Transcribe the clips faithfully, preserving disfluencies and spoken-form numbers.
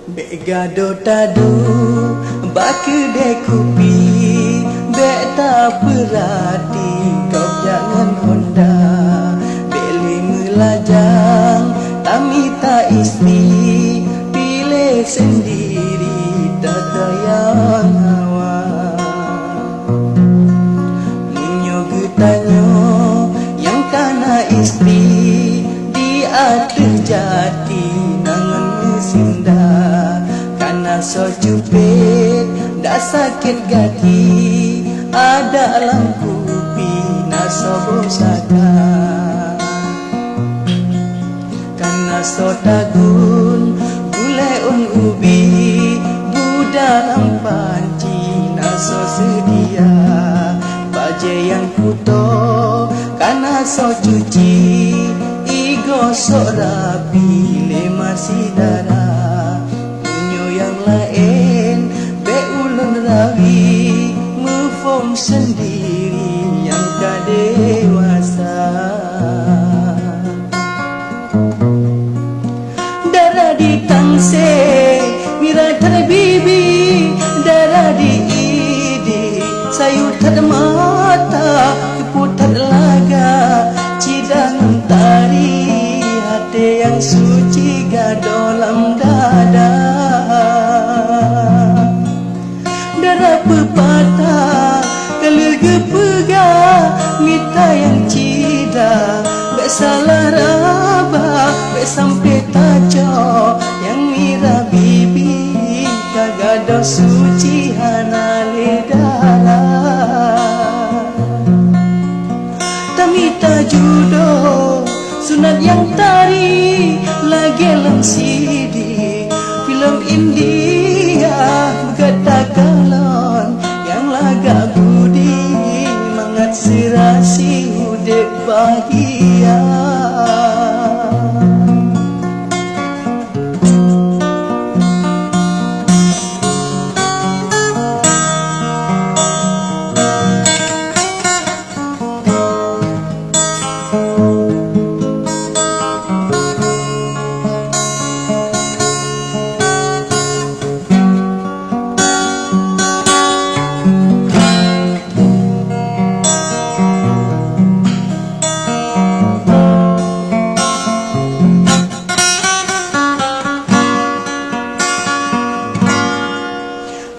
Bék gadôh taduek bak keudè kupi, bék tapeurati gob jak ngon honda. Bék lé meulajang tamita istri, piléh seundiri teugoyang hawa. Meunyoe geutanyoe nyang kana istri di ateueh jati na ngon meusinda, kana soe cupet dak sakét gaki, adak lam kupi na soe boh saka. Kana soe tagun gulèe ôn ubi, bu dalam panci na soe seudia. Bajèe nyang kuto kana soe cuci, igosok rapi lé masyedara. Meunyoe nyang laén bék ulôn rawi, muphom seundiri nyang ka dewasa. Dara di tangsé, mirah that bibi, dara di idi, sayue that mata, keupeue that laga, cit dak ngon tari, até nyang suci gadôh lam dada. Dara peupatah ka lheueh geupeugah, mita nyang cit dak, bék salah raba, bék sampoe tacok, nyang mirah bibi ka gadôh suci hana lé dara. Tamita judoe sunat nyang tari, lagèe lam sidi filem India. Beugata kalon nyang lagak budi, mangat seurasi udép bahagia.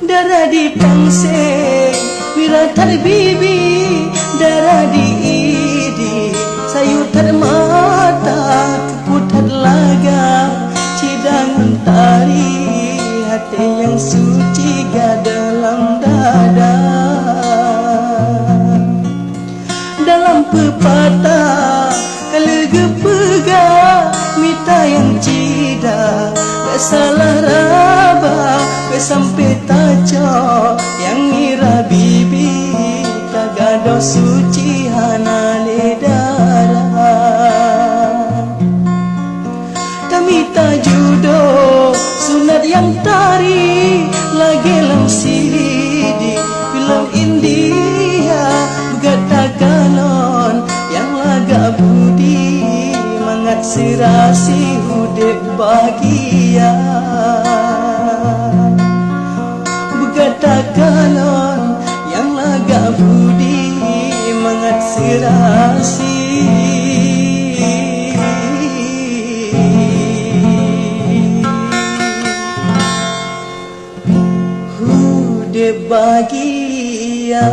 Dara di tangsé, mirah that bibi, dara di idi, sayue that mata, keupeue that laga, cit dak ngon tari, até nyang suci gadôh lam dada. Dalam peupatah ka lheueh geupeugah, mita nyang cit dak, bék salah raba, bék sampoe tacok, nyang mirah bibi ka gadôh suci hana lé dara. Tamita judoe sunat nyang tari, lagèe lam sidi filem India. Beugata kalon nyang lagak budi, mangat seurasi udép bahagia. Beugata kalon nyang lagak budi, mangat seurasi udép bahagia.